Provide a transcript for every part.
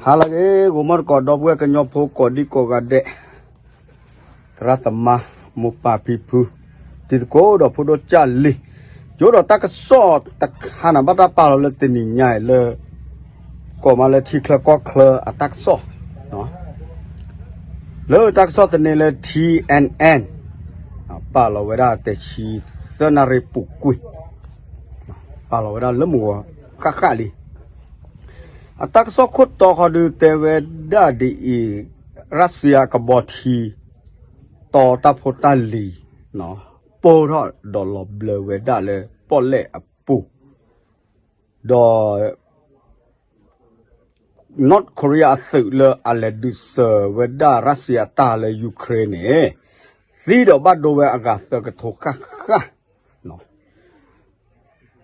ဟါလၢအဂ့ၤ ဂီၤမီၢ်တကိး ဒီပုၢ်ဝဲၢ်ကညီဖိကိးဒံကိးဂၤဒဲး, သရၣ်သမါ မိၢ်ပၢ်ဖံဖု, တံၤသကိးဒီးဖိဒိၣ်ကၢ်လံၤ, ယအိၣ်ဒီးတၢ်ကစီၣ်တခါန့ၣ် ဘၣ်တၢ်ပာ်လီၤလၢတနံၤညါအံၤလၢ ကိးမးလၢထံချၢကီၢ်ချၢအတၢ်ကစီၣ် လၢတၢ်ကစီၣ်သန့လၢ T N N ပာ်လီၤဝဲဒၣ်တဆံသၢနၣ်ရံၣ်ပူၤကွံာ်, ပာ်လီၤဝဲဒၣ်လၢမုၢ်ဂီၤဃၣ်ဃၣ်လံ. အတၢ်ကစီၣ်ခိၣ်တီဃီဒုးတဲဝဲဒၣ်ဒ်အံၤ, ရၣ်စံယါကဘီထံ တီတၢ်ဖိတၢ်လံၤ ပိၢ်ထီၣ်ဒီးလီၤဘျၢဝဲဒၣ်လၢပီၣ်လဲၣ်အပူၤ, ဒီး North Korea အသုးလၢအလဲၤဒုးစၢၤဝဲဒၣ်ရၣ်စံယါတၢ်လၢ Ukraine န့ၣ် သံဒီးဘၣ်ဒိဝဲအဂၤသၢကထိဃၣ်ဃၣ်,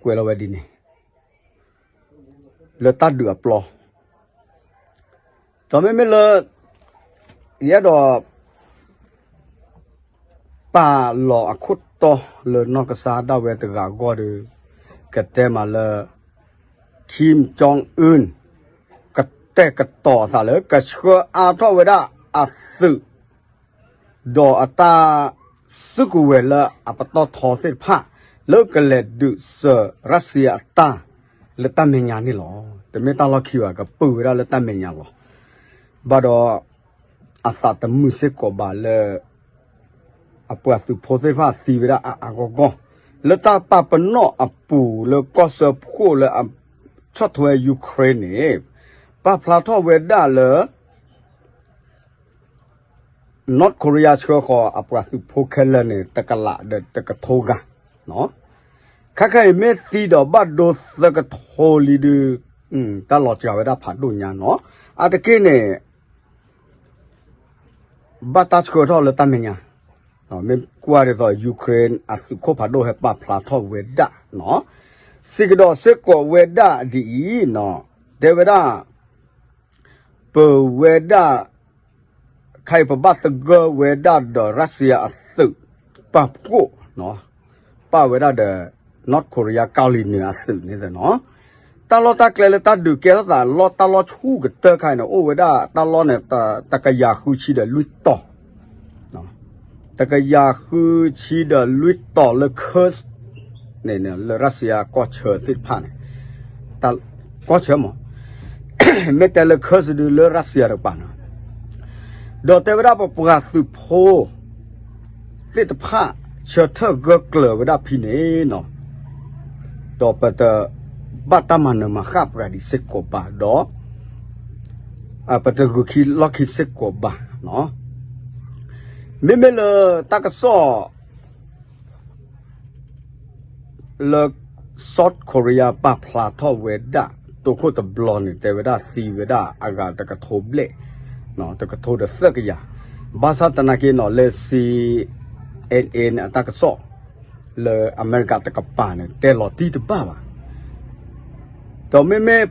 ကွဲးလီၤဝဲဒ်န့ၣ် လၢတၢ်ဒုးအပျီ ဒီးမ့မ့ၢ်လၢ ယအဲၣ်ဒိး ပာ်လီၤအခိၣ်တီလၢနီၢ်ကစၢ်ဒၣ်ဝဲတဂၤအဂီၢ်ဒီး ကတဲမးလၢ Kim Jong Un ကတဲာ်ကတီၤအသးလၢကဆှၢအါထီၣ်ဝဲဒၣ်အသုး ဒီးအတၢ်စုကဝဲၤလၢအပတီၢ်ထီသ့ၣ်တဖၣ် လၢကလဲၤဒုးစၢၤရၣ်စံယါအတၢ်လၢတၢ်မဲာ်ညါန့ၣ်လီၤ. တမ့ၢ်တၢ်လီၢ်ခံဘၣ် ကပုာ်ဝဲဒၣ်လၢတၢ်မဲာ်ညါလီၤ. ဘၣ်ဒီး အသးတမုာ်စ့ၢ်ကီးဘၣ်လၢ အပှၤသုးဖိသ့ၣ်တဖၣ်သံဝဲဒၣ်အါအါဂီၢ်ဂီၢ် လၢတၢ်ပာ်ပနီၣ်အပူၤလၢကီၢ်စၢဖှိၣ်လၢအဆီၣ်ထွဲ Ukraine န့ၣ် ပာ်ဖျါထီၣ်ဝဲဒၣ်လၢ North Korea ဆှၢဃီၤအပှၤသုးဖိခဲလၢာ်န့ၣ် တကလးဒီးတကထိဂၤ, ခဲခါအံၤမ့ၢ်သံဒီးဘၣ်ဒိသၢကထိလံဒုး တၢ်လီၤစှၤဝဲဒၣ်ဖးဒိၣ်ညါနီၤ. အါတက့ၢ်န့ၣ် ဘၣ်တၢ်ဆှၢထီၣ်လၢတၢ်မဲာ်ညါ, မ့ၢ်ကွၢ်ဒ်သိး Ukraine အသုးခိၣ်ဖးဒိၣ်ဟဲပာ်ဖျါထီၣ်ဝဲဒၣ်နီၤ, စံးကဒီးစ့ၢ်ကီးဝဲဒၣ်ဒ်အံၤနီၤ, တဲဝဲဒၣ် ပဝဲဒၣ် ခဲအံၤပဘၣ်သဂၢၢ်ဝဲဒၣ်ဒီး ရၣ်စံယါအသုး ပာ်ဖှိၣ်နီၤ, ပာ်ဝဲဒၣ်ဒီး North Korea ကီၢ်လံၤနုၤအသုးန့ၣ်နီၤ, တၢ်လီၢ်တၢ်ကျဲလၢတၢ်ဒုးကဲထီၣ်သး လီၢ်တၢ်လီၢ်ဆူၣ်ကတၢၢ်ခါအံၤန့ၣ် အိၣ်ဝဲဒၣ်တၢ်လီၢ်န့ၣ် တကယၤဃုဆံဒီးလွံၢ်တီၤ တကယၤဃုဆံဒီးလွံၢ်တီၤလၢ Kursk န့ၣ် လၢရၣ်စံယါကီၢ်ဆၢသ့ၣ်တဖၣ်န့ၣ်, ကီၢ်ဆၢမး, မ့ၢ်တဲလၢ Kursk ဒုးလၢရၣ်စံယါတကပၤနီၤ, ဒီးတဲဝဲဒၣ်ပပှၤသုးဖိ သ့ၣ်တဖၣ် ဆၢထၢၣ်ဂၢၢ်ကျၢၤဝဲဒၣ်ဖဲန့ၣ်နီၤ, ဒီးပတဘၣ်တၢ်မၤနၢၤမၤဃၣ်ပှၤဒံးစ့ၢ်ကီးဘၣ်ဒီး ပတဂုာ်ခံလီၢ်ခံစ့ၢ်ကီးဘၣ်နီၤ, မ့မ့ၢ်လၢတၢ်ကစီၣ် လၢ South Korea ပာ်ဖျါထီၣ်ဝဲဒၣ် တိခိၣ်တဘျီန့ၣ် တဲဝဲဒၣ်သံဝဲဒၣ်အဂၤတကထိဘျဲၣ်, တကထိဒီးသၢကယၤ, ဘၣ်ဆၣ်သနာ်က့နီၤ လၢ C N N အတၢ်ကစီၣ် လၢအမဲရကၤတကပၤန့ၣ် တဲလီၤတံၢ်တဘၣ်ဘၣ် ဒီးမ့မ့ၢ်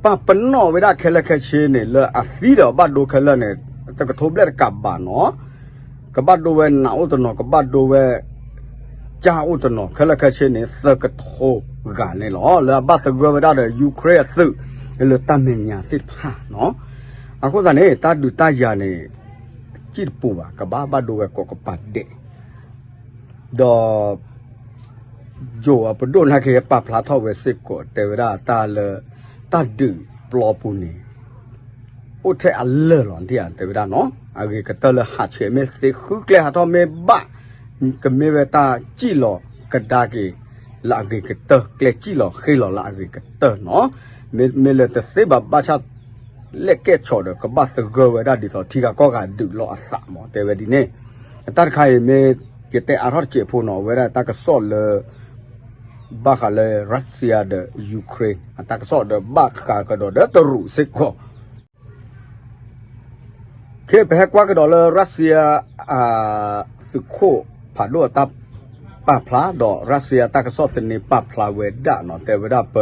ပာ်ပနီၣ်ဝဲဒၣ်ခဲလၢာ်ခဲဆ့န့ၣ် လၢအသံဒီးဘၣ်ဒိခဲလၢာ်န့ၣ် တကထိဘျဲၣ်တကးဘၣ်နီၤ, ကဘၣ်ဒိဝဲနးအိၣ်တနီၤ ကဘၣ်ဒိဝဲ ကၢ်အိၣ်တနီၤ ခဲလၢာ်ခဲဆ့န့ၣ် သၢကထိဂၤန့ၣ်လီၤ. လၢအဘၣ်သဂၢၢ်ဝဲဒၣ်ဒီး Ukraine အသုး လၢတၢ်မဲာ်ညါသ့ၣ်တဖၣ်နီၤ, အဃိသတးန့ၣ် တၢ်ဒုးတၢ်ယၤန့ၣ် စံၣ်တပူၤဘၣ် ကဘၣ်ဘၣ်ဒိဝဲကိးကပၤဒဲး ဒီး ယိၤအပဒိၣ်နာ်က့ၤပာ်ဖျါထီၣ်ဝဲစ့ၢ်ကီး တဲဝဲဒၣ်တၢ်လၢ တၢ်ဒုးပျီပူၤန့ၣ် အိၣ်ထဲအလၢာ်လီၤ တဲဝဲဒၣ်နီၤ, အဂ့ၤကတၢၢ်လၢဟးဆှဲးမ့ၢ်သ့ ဃုကျဲဟးထီၣ်မ့ၢ်ဘၣ် ကမ့ၢ်ဝဲတၢ်စံၣ်လီၤကဒါက့ၤ လၢအဂ့ၤကတၢၢ် ကျဲစံၣ်လီၤဃ့လီၤလၢအဂ့ၤကတၢၢ်နီၤ, မ့မ့ၢ်လၢတသ့ဘၣ်ဘၣ်ဆၣ် လဲၣ်ကဲၣ်ဆိးဒီး ကဘၣ်သဂၢၢ်ဝဲဒၣ်ဒ်သိးထံဂၤကီၢ်ဂၤဒုးလိာ်အသးမး တဲဝဲဒ်န့ၣ်, အတၢ်တခါအံၤမ့ၢ် ယတဲအါထီၣ်တစဲးဖိနီၤ အဝဲဒၣ်တၢ်ကစီၣ်လၢ ဘၣ်ဃးလၢ Russia ဒီး Ukraine အတၢ်ကစီၣ်ဒီးဘၣ်ဃးကဒီးဒီးတရူးစ့ၢ်ကီး ခဲအံၤပဟဲကွၢ်ကဒီးလၢ Russia သုးခိၣ်ဖးဒိၣ်အတၢ်ပာ်ဖျါ ဒီး Russia တၢ်ကစီၣ်သန့ပာ်ဖျါဝဲဒၣ်နီၤ တဲဝဲဒၣ်ပ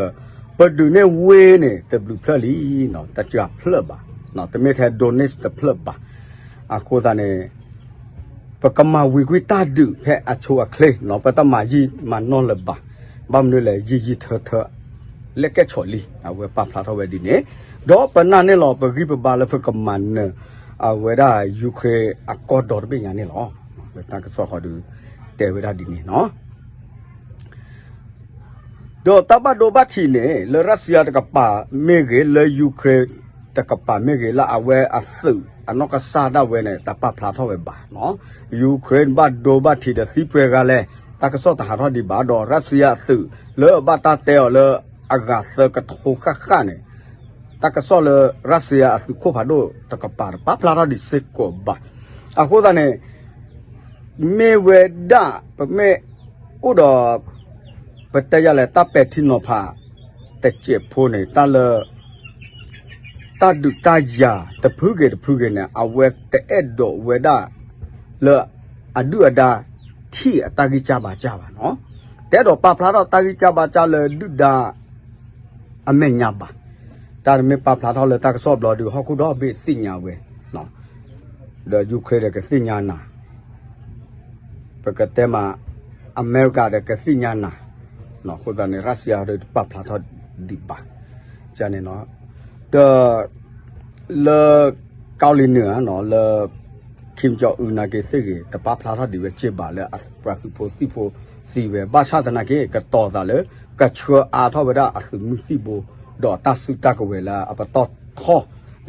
ပဒုးန့ၢ်ဝ့ၢ်န့ၣ် တဘျုးဖျၢၣ်လံနီၤ တကဖျၢၣ်ဘၣ်, တမ့ၢ်ထဲ Donetsk တဖျၢၣ်ဘၣ်, အဃိသတးန့ၣ် ပကမၤဝံၤကွံာ်တၢ်ဒုးဖဲအဆိအချ့နီၤ ပတမၤယံာ်မၤနီၢ်လၢၤဘၣ်, ဘၣ်မနုၤလဲၣ် ယံာ်ယံာ်ထၢထၢ လဲၣ်ကဲၣ်ဆိးလံ အဝဲပာ်ဖျါထီၣ်ဝဲဒ်န့ၣ်, ဒီးပနာ်န့ၢ်လီၤ ပဂံၢ်ပဘါလၢပကမၤနၢၤ အဝဲဒၣ် Ukraine အကီၢ်ဒီတဘ့ၣ်ညါန့ၣ်လီၤ. လၢတၢ်ကစီၣ်ဃီဒီး တဲဝဲဒၣ်ဒ်န့ၣ်နီၤ. ဒီးတၢ်ဘၣ်ဒိဘၣ်ထံးန့ၣ် လၢ Russia တကပၤမ့ၢ်ဂ့ၤ လၢ Ukraine တကပၤမ့ၢ်ဂ့ၤ လၢအဝဲအသုးအနီၢ်ကစၢ်ဒၣ်ဝဲန့ၣ် တၢ်ပာ်ဖျါထီၣ်ဝဲဘၣ်နီၤ. Ukraine ဘၣ်ဒိဘၣ်ထံးဒီးသံပှဲၤဂၤလဲၣ် တၢ်ကစီၣ်တဟးထီၣ်ဒံးဘၣ်ဒီး Russia အသုးလၢဘၣ်တၢ်တဲအီၤလၢအဂၤသၢကထိဃၣ်ဃၣ်န့ၣ် တၢ်ကစီၣ်လၢ Russia အသုးခိၣ်ဖးဒိၣ်တကပၤတပာ်ဖျါထီၣ်ဒံးစ့ၢ်ကီးဘၣ်. အဃိသတးန့ၣ် မ့ၢ်ဝဲဒၣ် ပမ့ၢ်အိၣ်ဒီး ပတဲယၤလဲၣ် တၢ်ပဲာ်ထံနီၤဖး တစဲးဖိန့ၣ် တၢ်လၢ တၢ်ဒုးတၢ်ယၤတဖုဂ့ၤတဖုဂ့ၤန့ၣ် အဝဲတအဲၣ်ဒိးဝဲဒၣ် လၢအဒုၣ်အဒါ ထံၣ်အတၢ်ဂံၢ်စၢ်ဘါစၢ်ဘၣ်နီၤ. တအဲၣ်ဒိးပာ်ဖျါထီၣ်တၢ်ဂံၢ်စၢ်ဘါစၢ်လၢဒုၣ်ဒါ အမဲာ်ညါဘၣ်. တၢ်တမ့ၢ်ပာ်ဖျါထီၣ်လၢတၢ်ကစီၣ်ဘျီဒုး ဟီၣ်ခိၣ်ဒီဘ့ၣ်သ့ၣ်ညါဝဲ, ဒီး Ukraine ဒီးကသ့ၣ်ညါနၤ, ပကတဲမး အမဲရကၤဒီး ကသ့ၣ်ညါနၤ, အဃိသတးန့ၣ် Russia ဒီးတပာ်ဖျါထီၣ်ဒံးဘၣ်န့ၣ်လီၤ. ဒီး လၢ ကီၢ်လံနုာ်ဧါ လၢ Kim Jong Un နာ်က့သ့ၣ်ဂ့ၤ တပာ်ဖျါထီၣ်ဒံးဝဲစ့ၢ်ဘၣ်လၢအပှၤသုးဖိသံၣ်ဖိသံဝဲ ဘၣ်ဆၣ်သနာ်က့ ကတီၤသးလၢ ကဆှၢအါထီၣ်ဝဲဒၣ်အသုးမုၢ်သံၣ်ဘိ ဒီးတၢ်စုတၢ်ကဝဲၤလၢအပတီၢ်ထီ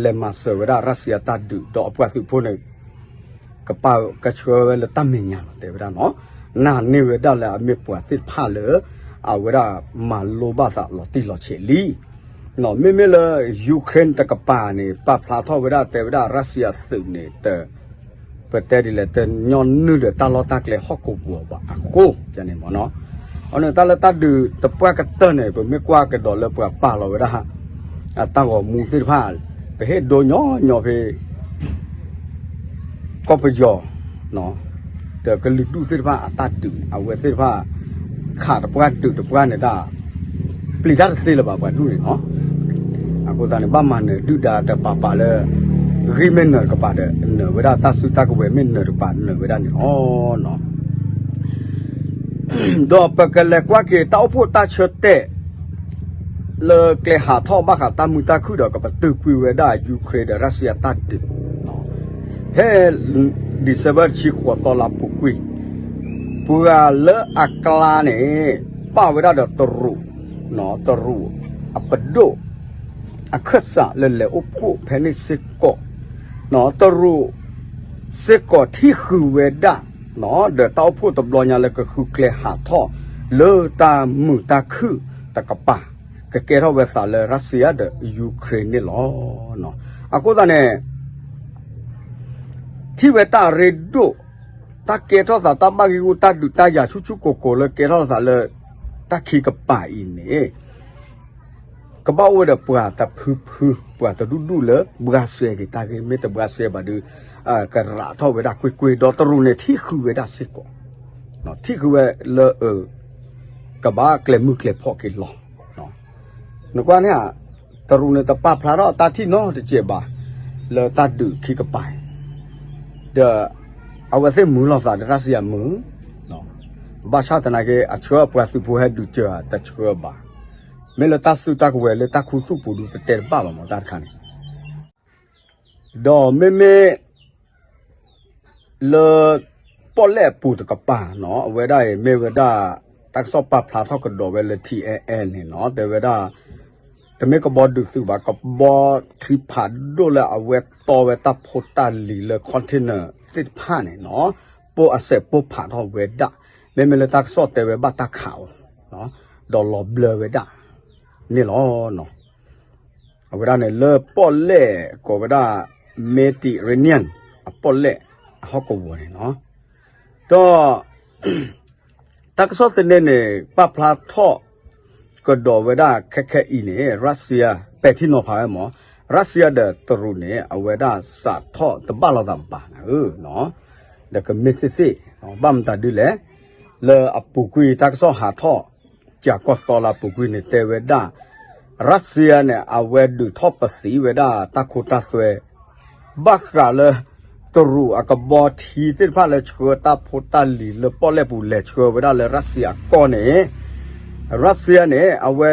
လဲၤမၤစၢၤဝဲဒၣ် Russia တၢ်ဒုး ဒီးအပှၤသုးဖိန့ၣ် ကပာ်ကဆှၢဝဲလၢတၢ်မဲာ်ညါလီၤ တဲဝဲဒၣ်နီၤ. နာ်န့ၢ်ဝဲဒၣ်လၢအမ့ၢ်ပှၤသ့ၣ်တဖၣ်လၢ အဝဲဒၣ်မၤလိဘၣ်သးလီၤတံၢ်လီၤဆဲးလံ. မ့မ့ၢ်လၢ Ukraine တကပၤန့ၣ် ပာ်ဖျါထီၣ်ဝဲဒၣ်တဲဝဲဒၣ် Russia သုးန့ၣ် တ ပတဲဒ်လဲၣ် တညီနုၢ်ဒီးတၢ်လီၢ်တၢ်ကျဲဟီၣ်ကဝီၤဘၣ်အဃိန့ၣ်မ့ၢ်နီၤ. အန့ၣ်တၢ်လၢတၢ်ဒုးတပှၢ်ကတၢၢ်န့ၣ် ပမ့ၢ်ကွၢ်ကဒီးလၢပှၤပာ်လီၤဝဲဒၣ် အတၢ်ဂီၤမူသ့ၣ်တဖၣ် ပဟ့ၣ်ဒိညီညီဖဲ ကီၢ်ပယီၤ ဒီးကလုာ်ဒူၣ်သ့ၣ်တဖၣ်အတၢ်ဒုးန့ၣ် အဝဲသ့ၣ်တဖၣ် ခးတပှၢ်ဒုးတပှၢ်န့ၣ်တၢ် ပျံၤတၢ်တသ့လၢၤဘၣ်ပှၤဒူၣ်န့ၣ်နီၤ. အဃိသတးန့ၣ် ဘၣ်မၤနၢၤဒုၣ်ဒါတပၤပၤလၢ ဂံၢ်မ့ၢ်နၢၤတကပၤဒီး နၢၤဝဲဒၣ်တၢ်စုတၢ်ကဝဲၤမ့ၢ်နၢၤတကပၤ နၢၤဝဲဒၣ်န့ၣ်လီၤ. ဒီးပကလဲၤကွၢ်က့ၤတၢ်အိၣ်ဖှိၣ်တၢ်ဆၢတဲာ် လၢကျဲဟးထီၣ်ဘၣ်ဃးတၢ်မုာ်တၢ်ခုၣ်ဒီး ကပတုာ်ကွံာ်ဝဲဒၣ် Ukraine ဒီး Russia တၢ်ဒုး ဖဲ December တဆံဃိးသီလါပူၤကွံာ် ပှၤလၢအကျါန့ၣ် ပာ်ဝဲဒၣ်ဒီးတရူး, တရူးအပဒိၣ် အခၢၣ်စးလၢလဲၤအိၣ်ဖှိၣ်ဖဲန့ၣ်စ့ၢ်ကီး, တရူး စ့ၢ်ကီးထံၣ်ဃုာ်ဝဲဒၣ် ဒီးတၢ်အိၣ်ဖှိၣ်တဘျီညါလၢကဃုကျဲဟးထီၣ် လၢတၢ်မုာ်တၢ်ခုၣ်တကပၤ ကကဲထီၣ်ဝဲသးလၢ Russia ဒီး Ukraine န့ၣ်လီၤ. အဃိသတးန့ၣ် ထံၣ်ဝဲတၢ်အရ့ဒိၣ် တၢ်ကဲထီၣ်သးတၢ်ဘၣ်ဂံၢ်ဂူာ် တၢ်ဒုးတၢ်ယၤဆူၣ်ဆူၣ်ကိၢ်ကိၢ်လၢကဲထီၣ်သးလၢ တၢ်ခံကပၤအံၤန့ၣ် ကဘၣ်အိၣ်ဝဲဒီးပှၤတဖုဖု ပှၤတဒူၣ်ဒူၣ်လၢ ဘှါစဲက့ၤတၢ်ဂ့ၢ် မ့ၢ်တဘှါစဲဘၣ်ဒီး ကရးထီၣ်ဝဲဒၣ်ကွ့ၢ်ကွ့ၢ် ဒီးတရူးန့ၣ်ထံၣ်ဃုာ်ဝဲဒၣ်စ့ၢ်ကီး, ထံၣ်ဃုာ်ဝဲလၢ ကဘၣ်ကျဲၤမုၢ်ကျဲၤဖှီၣ်က့ၤလီၤ. နကွၢ်န့ၣ် တရူးန့ၣ်တပာ်ဖျါထီၣ်တၢ်ထံၣ်နီတစဲးဘၣ် လၢတၢ်ဒုးခံကပၤအံၤ, ဒီး အဝဲသ့ၣ်မုာ်လိာ်သးဒီး Russia မုာ်, ဘၣ်ဆၣ်သနာ်က့ အဆှၢအပှၤသုးဖိဟဲဒုးစၢၤဧါ တဆှၢဘၣ်. မ့ၢ်လၢတၢ်စုတၢ်ကဝဲၤလၢတၢ်ခူသူၣ်ပူၤဒုး ပတဲတဘၣ်ဘၣ်မး တၢ်တခါန့ၣ် ဒီးမ့မ့ၢ် လၢ ပီၣ်လဲၣ်အပူၤတကပၤနီၤ အဝဲဒၣ်အံၤမ့ၢ်ဝဲဒၣ် တၢ်ကစီၣ်ပာ်ဖျါထီၣ်ကဒီးဝဲလၢ T N N န့ၣ်နီၤ တဲဝဲဒၣ် တမ့ၢ်ကဘီဒုးသုးဘၣ် ကဘီချံဖးဒိၣ်လၢအဝဲတီဝဲတၢ်ဖိတၢ်လံၤလၢ container သ့ၣ်တဖၣ်န့ၣ်နီၤ ပိၢ်အစဲးပိၢ်ဖးထီၣ်ဝဲဒၣ် မ့မ့ၢ်လၢတၢ်ကစီၣ်တဲဝဲဘၣ်တၢ်ခးအီၤ ဒီးလီၤဘျၢဝဲဒၣ်န့ၣ်လီၤ. အဝဲဒၣ်န့ၣ်လၢပီၣ်လဲၣ်ကိးဝဲဒၣ် Mediterranean အပီၣ်လဲၣ်အဟီၣ်ကဝီၤန့ၣ်လီၤ. ဒီး တၢ်ကစီၣ်သန့န့ၣ် ပာ်ဖျါထီၣ်ကဒီးဝဲဒၣ်ခဲခဲအံၤန့ၣ် Russia ပဲာ်ထံနီၤဖးဝဲမး Russia ဒီးတရူးန့ၣ် အဝဲဒၣ်စးထီၣ်တဘၣ်လိာ်သးဘၣ်န့ၣ်ဧၢ ဒီးကမ့ၢ်သ့ၣ်သ့ၣ် ဘၣ်မတၤဒ်လဲၣ် လၢအပူၤကွံာ်တၢ်ကစီၣ်ဟးထီၣ် ကၠၤကီၢ်သီလၢအပူၤကွံာ်န့ၣ် တဲဝဲဒၣ် Russia န့ၣ် အဝဲဒုးထီၣ်ပသံးဝဲဒၣ်တၢ်ခိတၢ်သွဲ ဘၣ်ဃးလၢ တရူးအကဘီထံသ့ၣ်တဖၣ်လၢဆှၢတၢ်ဖိတၢ်လံၤလၢပီၣ်လဲၣ်ပူၤလဲၤဆှၢဝဲဒၣ်လၢ Russia အကီၢ်န့ၣ် Russia န့ၣ် အဝဲ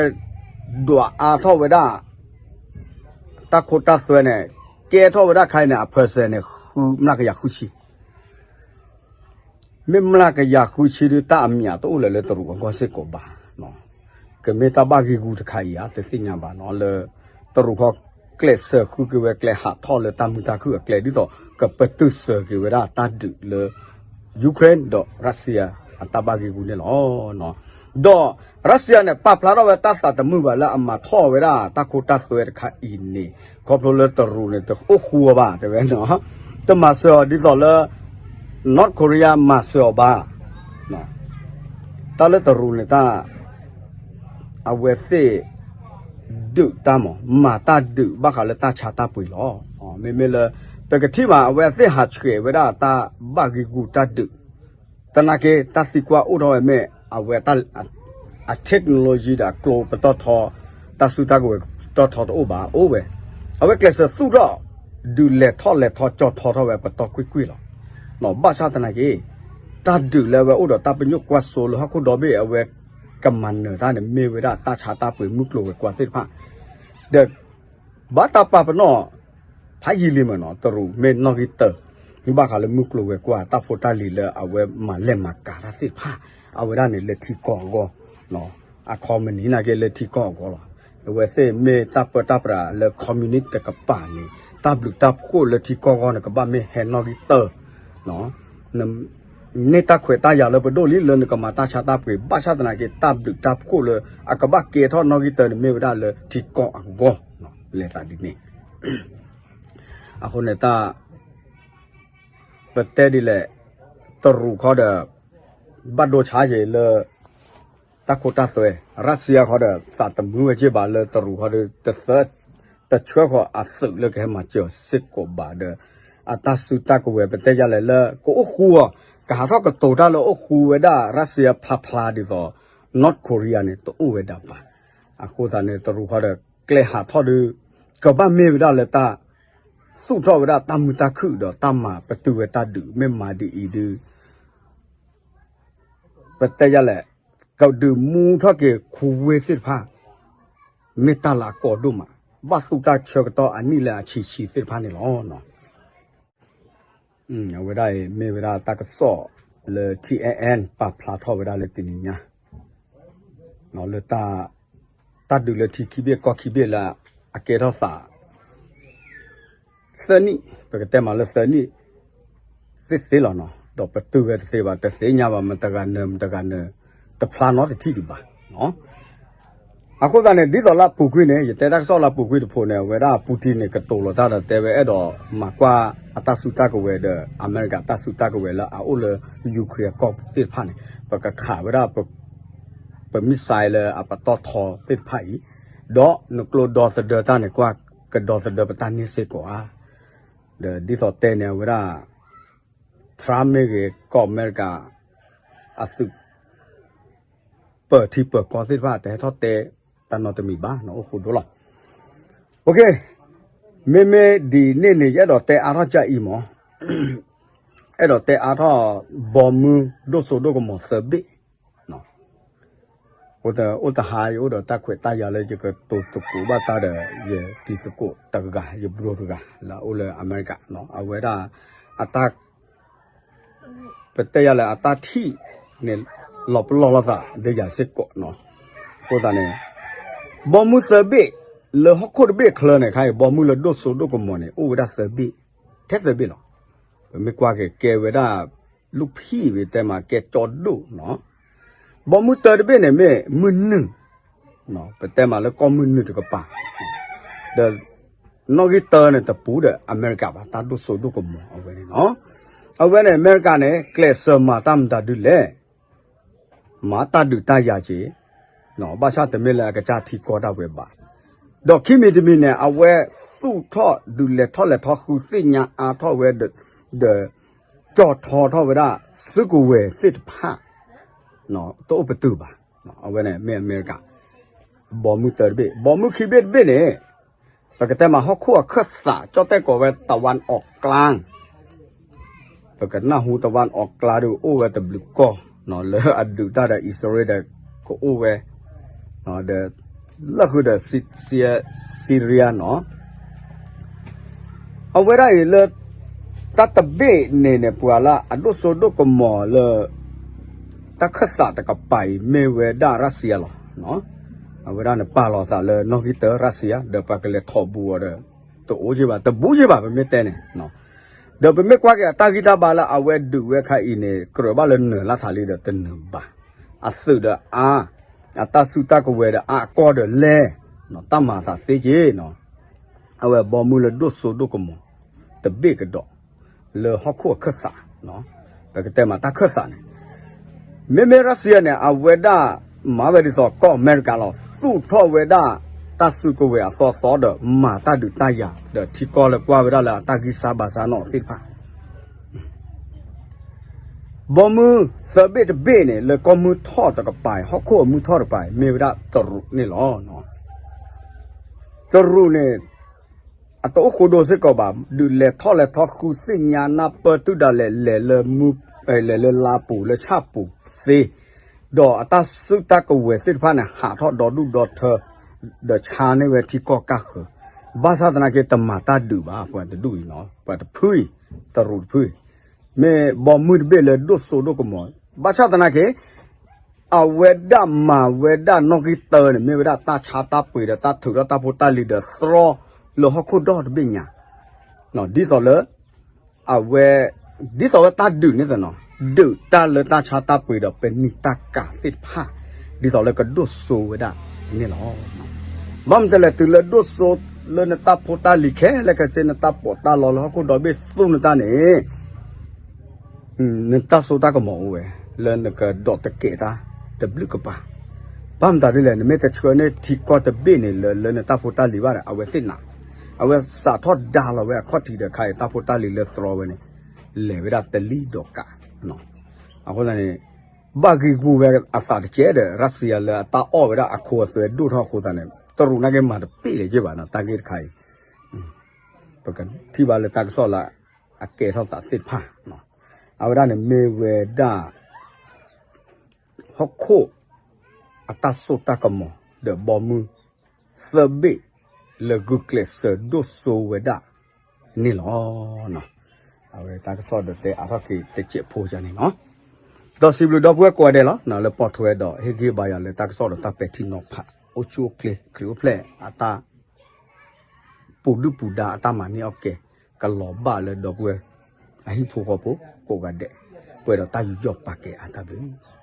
ဒွးအါထီၣ်ဝဲဒၣ် တၢ်ခိတၢ်သွဲန့ၣ် ကဲထီၣ်ဝဲဒၣ်ခဲအံၤန့ၣ် အ percent န့ၣ် ဃုမျးကယၤဃုဆံ မ့ၢ်မျးကယၤဃုဆံဒုး တၢ်အမံၤအတအိၣ်လၢၤလၢတရူးအဂီၢ်စ့ၢ်ကီးဘၣ်. ကမ့ၢ်တၢ်ဘၣ်ဂ့ၢ်ဂူတခါအံၤဧါ တသ့ၣ်ညါဘၣ်နီၤ လၢတရူးခီကျဲးစၢးဃုက့ၤဝဲကျဲဟးထီၣ်လၢတၢ်မုာ်တၢ်ခုၣ်အကျဲ ဒ်သိးကပတုာ်စၢၤက့ၤဝဲဒၣ်တၢ်ဒုးလၢ Ukraine ဒီး Russia အတၢ်ဘၣ်ဂ့ၢ်ဂူန့ၣ်လီၤ. ဒီး Russia န့ၣ် ပာ်ဖျါထီၣ်ဝဲတၢ်သးသမုာ်ဘၣ်လၢအမၤထီၣ်ဝဲဒၣ်တၢ်ခိတၢ်သွဲတခါအံၤန့ၣ် ခီဖျိလၢတရူးန့ၣ် တအိၣ်ဃူအီၤဘၣ် တဲဝဲနီၤ တမၤစၢၤအီၤဒ်သိးလၢ North Korea မၤစၢၤအီၤဘၣ် တၢ်လၢတရူးန့ၣ် တၢ် အဝဲသ့ၣ် ဒုးတၢ်မၤ မၤတၢ်ဒုးဘၣ်ဃးလၢတၢ်ဆါတၢ်ပှ့ၤလီၤ. မ့မ့ၢ်လၢ ပကထံၣ်ဘၣ် အဝဲသ့ၣ်ဟးဆှဲးဝဲဒၣ်တၢ်ဘၣ်ဂ့ၢ်ဂူတၢ်ဒုး သနာ်က့ တၢ်သံကွၢ်အိၣ်ထီၣ်ဝဲမ့ၢ် အဝဲ အ technology ဒီးအကျိပတီၢ်ထီ တၢ်စုတၢ်ကဝဲၤပတီၢ်ထီတအိၣ်ဘၣ် အိၣ်ဝဲ အဝဲကျဲးစၢးသူၣ်ထီၣ် ဒုးလဲၤထီၣ်လဲၤထီကၠီထီထီၣ်ဝဲပတီၢ်ကွ့ၢ်ကွ့ၢ်လီၤ. ဘၣ်ဆၣ်သနာ်က့ တၢ်ဒုးလၢအဝဲအိၣ်ဒီးတၢ်ပညိၣ်ကွၢ်စိလၢဟီၣ်ခိၣ်ဒီဘ့ၣ် အဝဲကမၤနၢၤတၢ်န့ၣ် မ့ၢ်ဝဲဒၣ်တၢ်ဆါတၢ်ပှ့ၤမုၢ်ကျိၤဝဲၤကွာ်သ့ၣ်တဖၣ် ဒီး ဘၣ်တၢ်ပာ်ပနီၣ် ဖးယံာ်လံမ့ၢ်နီၤ တရူးမ့ၢ်နီၣ်ဂံၢ်တၢ ဘၣ်ဃးလၢမုၢ်ကျိၤဝဲၤကွာ်တၢ်ဖိတၢ်လံၤလၢအဝဲမၤလဲၢ်မၤကၤတၢ်သ့ၣ်တဖၣ် အဝဲဒၣ်န့ၣ်လၢထံကီၢ်အဂီၢ် အခီမနံၤနာ်က့လၢထံကီၢ်အဂီၢ်လီၤ. အဝဲသ့ၣ်မ့ၢ်တၢ်ပၢတၢ်ပြးလၢ communist တကပၤန့ၣ် တၢ်ဘျုးတၢ်ဖှိၣ်လၢထံကီၢ်အဂီၢ်န့ၣ် ကဘၣ်မ့ၢ်ဟဲနီၣ်ဂံၢ်တၢ န့ၢ်တၢ်ခွဲးတၢ်ယာ်လၢပဒိၣ်လံလၢနကမၤတၢ်ဆါတၢ်ပှ့ၤ ဘၣ်ဆၣ်သနာ်က့ တၢ်ဘျုးတၢ်ဖှိၣ်လၢအကဘၣ်ကဲထီၣ်နီၣ်ဂံၢ်တၢန့ၣ် မ့ၢ်ဝဲဒၣ်လၢထံကီၢ်အဂီၢ် လဲၤသးဒ်န့ၣ် အဃိန့ၣ်တၢ် ပတဲဒ်လဲၣ် တရူးခီဒီး ဘၣ်ဒိဆါက့ၤလၢ တၢ်ခိတၢ်သွဲ Russia ခီဒီး သးတမုာ်ဝဲက့ၤဘၣ်လၢတရူးခီဒီး တသၢ တဆှၢဃီၤအသုးလၢကဟဲမၤစၢၤစ့ၢ်ကီးဘၣ်ဒီး အတၢ်စုတၢ်ကဝဲၤပတဲယါလဲၣ်လၢ ကအိၣ်ဃူအီၤ ကဟးထီၣ်ကတိၤတၢ်လၢအိၣ်ဃူဝဲဒၣ် Russia ဖျါဖျါဒ်သိး North Korea န့ၣ် တအိၣ်ဝဲဒၣ်ဘၣ်. အဃိသတးန့ၣ် တရူးခီဒီး ကျဲဟးထီၣ်ဒီး ကဘၣ်မ့ၢ်ဝဲဒၣ်လၢတၢ် သူၣ်ထီၣ်ဝဲဒၣ်တၢ်မုာ်တၢ်ခုၣ်ဒီးတၢ်မၤပတုာ်ဝဲတၢ်ဒုး မ့ၢ်မၤဒ်အံၤဒုး ပတဲယါလဲၣ် ကဒုးမူထီၣ်က့ၤခူဝ့ၢ်သ့ၣ်တဖၣ် မ့ၢ်တၢ်လၤကီဒိၣ်မး ဘၣ်သူတၢ်ဆၢကတီၢ်အနံၣ်လၢအဆံးဆံးသ့ၣ်တဖၣ်န့ၣ်လီၤ. အဝဲဒၣ်အံၤမ့ၢ်ဝဲဒၣ်တၢ်ကစီၣ်လၢ T N N ပာ်ဖျါထီၣ်ဝဲဒၣ်လၢတနံၤညါ လၢတၢ် တၢ်ဒုးလၢထံခံဘ့ၣ်ကီၢ်ခံဘ့ၣ်လၢအကဲထီၣ်သး သၢနံၣ် ပကတဲမးလၢသၢနံၣ် သ့သ့လီၤနီၤ ဒီးပတုာ်ဝဲတသ့ဘၣ် တသ့ၣ်ညါဘၣ် မတဂၤနၢၤ မတဂၤနၢၤ တဖျါနီတထံၣ်ဒံးဘၣ်. အဃိသတးန့ၣ် ဒ်သိးလၢအပူၤကွံာ်န့ၣ် ယတဲတၢ်ကစီၣ်လၢအပူၤကွံာ်တဖိးန့ၣ် အဝဲဒၣ် Putin န့ၣ် ကတိၤလီၤတၢ်ဒီးတဲဝဲအဲၣ်ဒိးမၤကွၢ်အတၢ်စုတၢ်ကဝဲၤဒီး အမဲရကၤတၢ်စုတၢ်ကဝဲၤလၢအအိၣ်လၢ Ukraine ကီၢ်သ့ၣ်တဖၣ်န့ၣ် ပကခးဝဲဒၣ် ပ missile လၢအပတီၢ်ထီသ့ၣ်တဖၣ်အံၤ ဒီးနကျိဒီသဒၢတၢ်န့ၣ် ကွၢ်ကဒီသဒၢပတၢ်န့ၢ်စ့ၢ်ကီးဧါ. ဒီးဒ်သိးတဲန့ၣ် အဝဲဒၣ် Trump မ့ၢ်ဂ့ၤ ကီၢ်အမဲရကၤ အသုး ပၢၤထံပၢၤကီၢ်သ့ၣ်တဖၣ် တဟဲထီၣ်တဲတၢ်နီတမံၤဘၣ် အိၣ်ဃူဒိၣ်လီၤ. မ့မ့ၢ်ဒ်န့ၣ်န့ၣ် ယအဲၣ်ဒိးတဲအါထီၣ်ကအံၤမး အဲၣ်ဒိးတဲအါထီၣ် ဘီမုၢ်ဒိၣ်စိဒိၣ်ကမီၤသၢဘ့ၣ် အိၣ်တဟါ ယအိၣ်ဒီးတၢ်ခွဲးတၢ်ယာ်လၢယကတိၤသကိးဘၣ်တၢ်ဒီး ယတံၤသကိးတဂၤ ယ bro တဂၤ လၢအအိၣ်လၢအမဲရကၤ အဝဲဒၣ် အတၢ် ပတဲယၤလၢအတၢ်ထံၣ်န့ၣ် လီၤပလီၢ်လိာ်သးဒီးယၤစ့ၢ်ကီးနီၤ. အဃိသတးန့ၣ် ဘီမုၢ်သၢဘ့ၣ် လၢဟီၣ်ခိၣ်တဘ့ၣ်ချၢန့ၣ် ခါအံၤ ဘီမုၢ်လၢဒိၣ်စိဒိၣ်ကမီၤန့ၣ် အိၣ်ဝဲဒၣ်သၢဘ့ၣ် ထဲသၢဘ့ၣ်လီၤ. ပမ့ၢ်ကွၢ်က့ၤ ကဲဝဲဒၣ် လူၢ်ဖံး ပတဲမး ကဲကၠီဒိၣ်နီၤ. ဘီမုၢ်တၢတဘ့ၣ်န့ၣ်မ့ၢ်မုၢ်နုာ် ပတဲမးလၢကီၢ်မုၢ်နုာ်တကပၤ ဒီး နီၣ်ဂံၢ်တၢန့ၣ် တပူၤဒီးအမဲရကၤဘၣ် တၢ်ဒိၣ်စိဒိၣ်ကမီၤအဝဲန့ၣ်နီၤ. အဝဲန့ၣ် အမဲရကၤန့ၣ် ကျဲးစၢးမၤတၢ်မတၤဒုလဲၣ် မၤတၢ်ဒုးတၢ်ယၤက့ၤ ဘၣ်ဆၣ်တမ့ၢ်လၢအကစၢ်ထံကီၢ်ဒၣ်ဝဲဘၣ်. ဒီးခံမံၤတမံၤန့ၣ် အဝဲသူၣ်ထီၣ်ဒုးလဲၤထီၣ်လဲၤထီဃုသ့ၣ်ညါအါထီၣ်ဝဲ ဒီး ကၠီၣ်ထီထီၣ်ဝဲဒၣ် စုကဝဲၤသ့ၣ်တဖၣ် တအိၣ်ပတုာ်ဘၣ်. အဝဲန့ၣ်မ့ၢ်အမဲရကၤ ဘီမုၢ်တၢတဘ့ၣ် ဘီမုၢ်ခံဘ့ၣ်တဘ့ၣ်န့ၣ် ပကတဲမးဟီၣ်ခိၣ်အခၢၣ်သး ကၠီၣ်တဲၣ်ကိးဝဲ တဝၣ်အီးကျါ ပကနၢ်ဟူတဝၣ်အီးကျါဒီး အိၣ်ဝဲတဘျုးကီၢ် လၢအဒုးတၢ်ဒီးအံၣ်စရ့လးဒီး ကအိၣ်ဝဲ ဒီး လၢဃုာ်ဒီး Syria နီၤ အဝဲဒၣ်အံၤလၢ တၢ်တဘ့ၣ်န့ၣ်န့ၣ် ပှၤလၢအဒိၣ်စိဒိၣ်ကမီၤလၢ တၢ်ခၢၣ်သးတကပၤအံၤ မ့ၢ်ဝဲဒၣ်ရၣ်စံယါလီၤ. အဝဲဒၣ်န့ၣ်ပာ်လီၤသးလၢနီၣ်ဂံၢ်တၢရၣ်စံယါ ဒီးပှၤကလဲၤထီၣ်ဘူးအီၤဒီး တအိၣ်ယ့ၢ်ဘၣ် တဘူးယ့ၢ်ဘၣ် ပမ့ၢ်တဲန့ၣ် ဒီးပမ့ၢ်ကွၢ်က့ၤအတၢ်ဂံၢ်တၢ်ဘါလၢအဝဲဒုးဝဲခါအံၤန့ၣ် ကြၢးဘၣ်လၢနၢၤလၢ်ထးလံဒီးတနၢၤဘၣ်. အသုးဒီးအါ, အတၢ်စုတၢ်ကဝဲၤဒီးအါ အကီၢ်ဒီးလဲၢ်, တၢ်မၤအသးသ့က့ၤ, အဝဲဘီမုၢ်လၢဒိၣ်စိဒိၣ်ကမီၤ တဘ့ၣ်ကဒီး လၢဟီၣ်ခိၣ်အခၢၣ်သး, ပကတဲမးတၢ်ခၢၣ်သးန့ၣ် မ့မ့ၢ်ရၣ်စံယါန့ၣ် အဝဲဒၣ်မၤဝဲဒ်သိးကီၢ်အမဲရကၤလီၤ. သူၣ်ထီၣ်ဝဲဒၣ်တၢ်စုကဝဲၤအသီသီဒီး မၤတၢ်ဒုးတၢ်ယၤ ဒီးထံကီၢ်လၢကွၢ်ဝဲဒၣ်လၢအတၢ်ဂံၢ်စၢ်ဘါစၢ်နီၣ်သ့ၣ်တဖၣ် ဘီမုၢ်သၢဘ့ၣ်တဘ့ၣ်န့ၣ် လၢကီၢ်မုၢ်ထီၣ်တကပၤ ဟီၣ်ခိၣ်အမုၢ်ထီၣ်တကပၤ မ့ၢ်ဝဲဒၣ်တရူးန့ၣ်လီၤ. တရူးန့ၣ် အတအိၣ်ဃိဒိစ့ၢ်ကီးဘၣ်, ဒုးလဲၤထီၣ်လဲၤထီၣ်ဃုသ့ၣ်ညါနၢ်ပၢၢ်တုၤဒၣ်လဲာ် လဲၤလၢ လဲၤလၢလါပူၤလၢဆၣ်ပူၤသ့, ဒီးအတၢ်စုတၢ်ကဝဲၤသ့ၣ်တဖၣ်န့ၣ် ဟးထီၣ်ဒီဒူၣ်ဒီထၢ ဒီးဆါန့ၢ်ဝဲထံကီၢ်ကၢ်ဃၢၤ, ဘၣ်ဆၣ်သနာ်က့ တမၤတၢ်ဒုးဘၣ် ပှၤတဒူၣ်အံၤနီၤ, ပှၤတဖုအံၤ, တရူးတဖုအံၤ, မ့ၢ်ဘီမုၢ်တဘ့ၣ်လၢဒိၣ်စိဒိၣ်ကမီၤ, ဘၣ်ဆၣ်သနာ်က့ အဝဲဒၣ်မၤဝဲဒၣ်နီၣ်ဂံၢ်တၢန့ၣ် မ့ၢ်ဝဲဒၣ်တၢ်ဆါတၢ်ပှ့ၤဒီးတၢ်ထုးထီၣ်တၢ်ဖိတၢ်လံၤဒီးသြီလၢဟီၣ်ခိၣ်ဒီတဘ့ၣ်ညါ, ဒ်သိးလၢ အဝဲ ဒ်သိးဝဲတၢ်ဒုးန့ၣ်သနီၤ, ဒုးတၢ်လၢတၢ်ဆါတၢ်ပှ့ၤဒီးပနံာ်တၢ်ကၤသ့ၣ်တဖၣ်, ဒ်သိးလၢကဒိၣ်စိဝဲဒၣ်န့ၣ်လီၤ. ဘၣ်မနုၤလဲၣ် တုၤလၢဒိၣ်စိလၢနတၢ်ဖိတၢ်လံၤခဲလၢာ်ခဲဆ့ နတၢ်ပီးတၢ်လီလၢဟီၣ်ခိၣ်ဒီဘ့ၣ်သူၣ်နတၢ်န့ၣ် နတၢ်စိတၢ်ကမီၤအိၣ်ဝဲ လၢနကဒိးတကဲးတၢ်တဘျုးကပၤ, ဘၣ်မတၤဒ်လဲၣ် နမ့ၢ်တဆှၢန့ၢ်ထံကီၢ်တဘ့ၣ်န့ၣ် လၢ လၢနတၢ်ဖိတၢ်လံၤဘၣ်ဒီး အဝဲသ့ၣ်နၤ, အဝဲစးထီၣ်ဒါလီၤဝဲအခီၣ်ထံးဒီးခါအံၤ တၢ်ဖိတၢ်လံၤလၢသြီဝဲန့ၣ် လဲၤဝဲဒၣ်တလံၣ်ဒီးကး, အဃိသတးန့ၣ် ဘၣ်ဂံာ်ဂူာ်ဝဲအသးတကဲးဒီး ရၣ်စံယါလၢအတၢ်အီၣ်ဝဲဒၣ်အခိအသွဲဒိၣ်ထီၣ်အဃိသတးန့ၣ် တရူးနာ်က့မၤတပ့ၢ်လၢၤဘၣ်နီၤ တၢ်ဂ့ၢ်တခါအံၤ ပကထံၣ်ဘၣ်လၢတၢ်ကစီၣ်လၢအကဲထီၣ်သးသ့ၣ်တဖၣ်, အဝဲဒၣ်န့ၣ်မ့ၢ်ဝဲဒၣ် ဟီၣ်ခိၣ်အတၢ်စိတၢ်ကမီၤ ဒီးဘီမုၢ်သၢဘ့ၣ် လၢဂုာ်ကျဲးစၢးဒိၣ်စိဝဲဒၣ်န့ၣ်လီၤ. အဝဲတၢ်ကစီၣ်ဒီးတဲအါထီၣ်က့ၤတစဲးဖိကန့ၣ်နီၤ, ဒီးစံးဘျုးဒီပုၢ်ဝဲၢ်ကိးဂၤဒဲးလီၤ လၢပိာ်ထွဲဒီးဟ့ၣ်ဂံၢ်ဘါယၤလၢတၢ်ကစီၣ်ဒီးတၢ်ပဲာ်ထံနီၤဖး အိၣ်ဆူၣ်အိၣ်ချ့ ခရံာ်အိၣ်ဖျဲၣ်အတၢ် ပူၤဒုၣ်ပူၤဒါအတၢ်မၤန့ၢ်အီၣ်ကဲ ကလီၤဘၣ်လၢဒီပုၢ်ဝဲၢ်အဟံၣ်ဖိဃီဖိကိးဂၤဒဲး ပှဲၤဒီးတၢ်ယူးယီၣ်ပာ်ကဲအါတၢ်ဘျုး